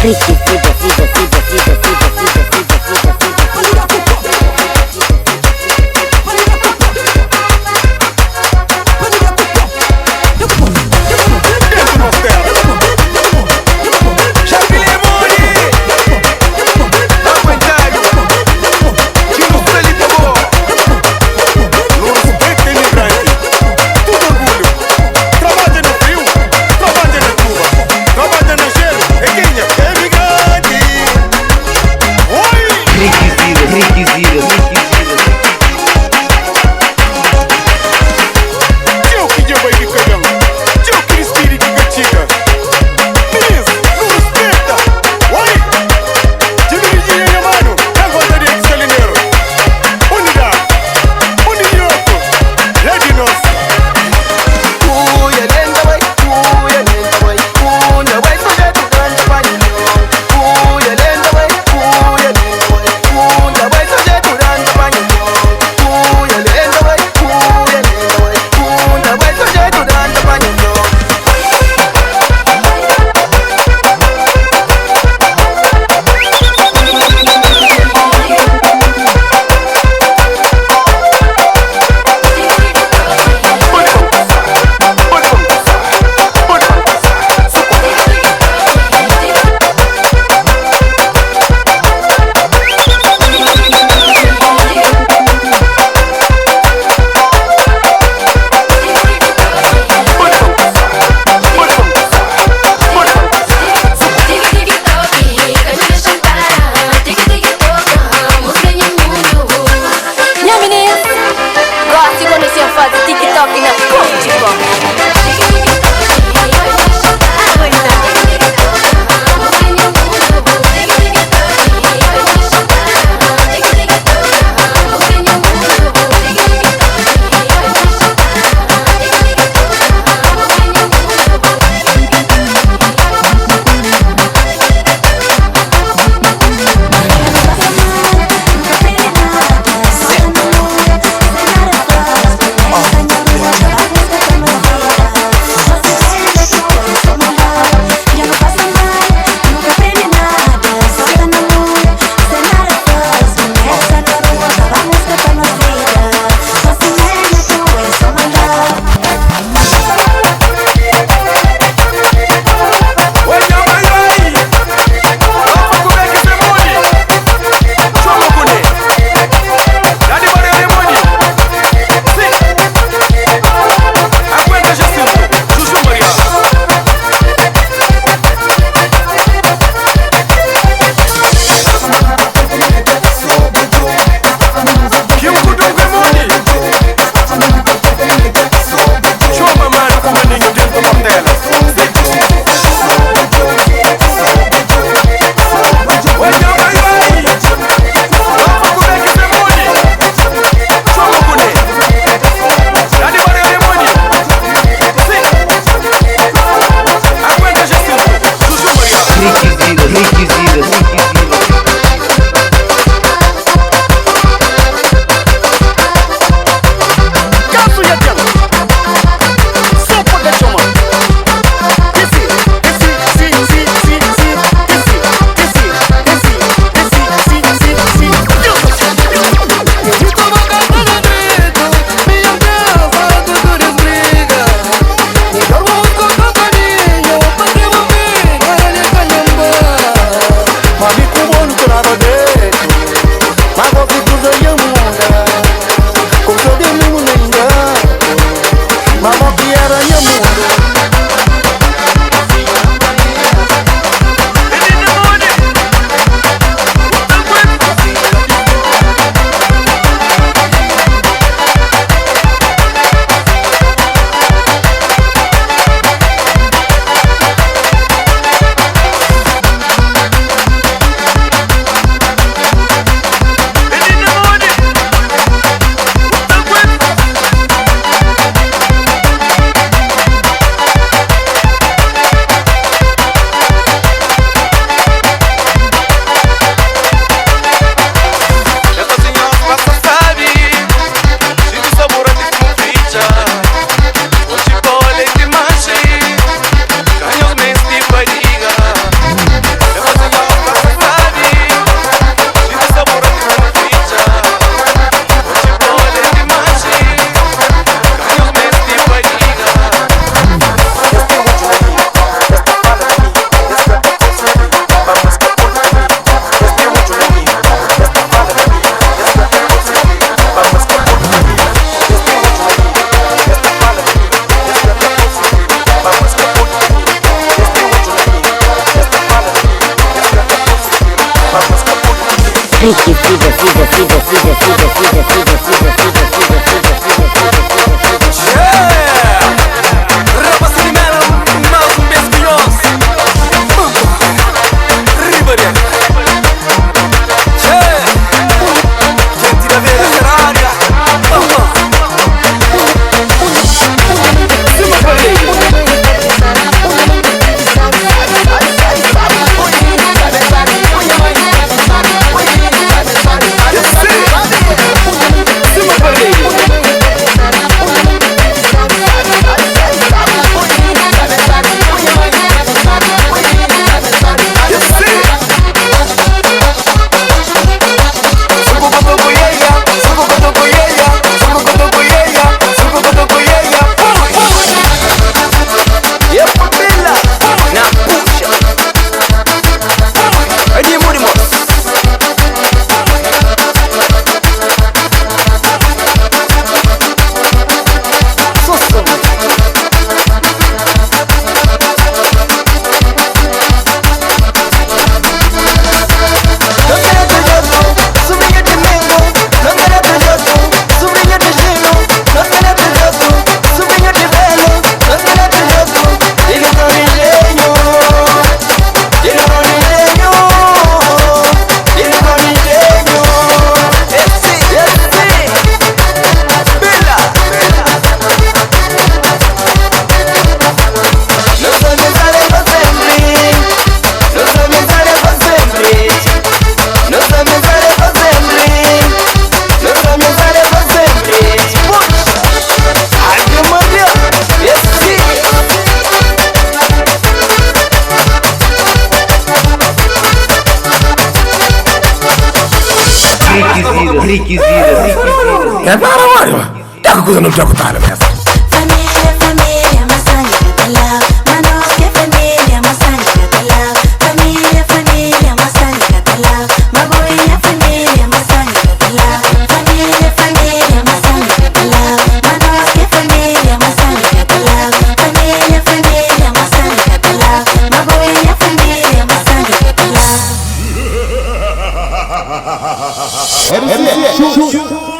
Enriquecida, cida, cida, cida, cida, cida, cida, cida, cida, Dentro nos terra. Charlie Aguentado. Tino Felipe Boa. No respeito imigrante. Tudo orgulho. Trabalha no frio, trabalha na chuva, trabalha no gelo. É quem é imigrante. Ricky Siga, Siga, Siga, Siga, Siga, Siga, Siga, Siga, Siga, Siga, Siga, Siga, Siga, Siga. Yeah! Rapaz de Mela, mais um beijo que nós. Riba dele. Yeah! Gente da velha Ferrari. Cima parede. Cima parede. Ricky Zira, Ricky Zira. É para, Mário. Tá com coisa no jogo, tá, né? Família, família, maçã catalá. Manos que família, maçã catalá. Família, família, maçã catalá. Magoia, família, maçã catalá. Família, família, maçã catalá. Manos que família, maçã catalá. Família, família, maçã catalá. Magoia, família, maçã catalá. MC Show.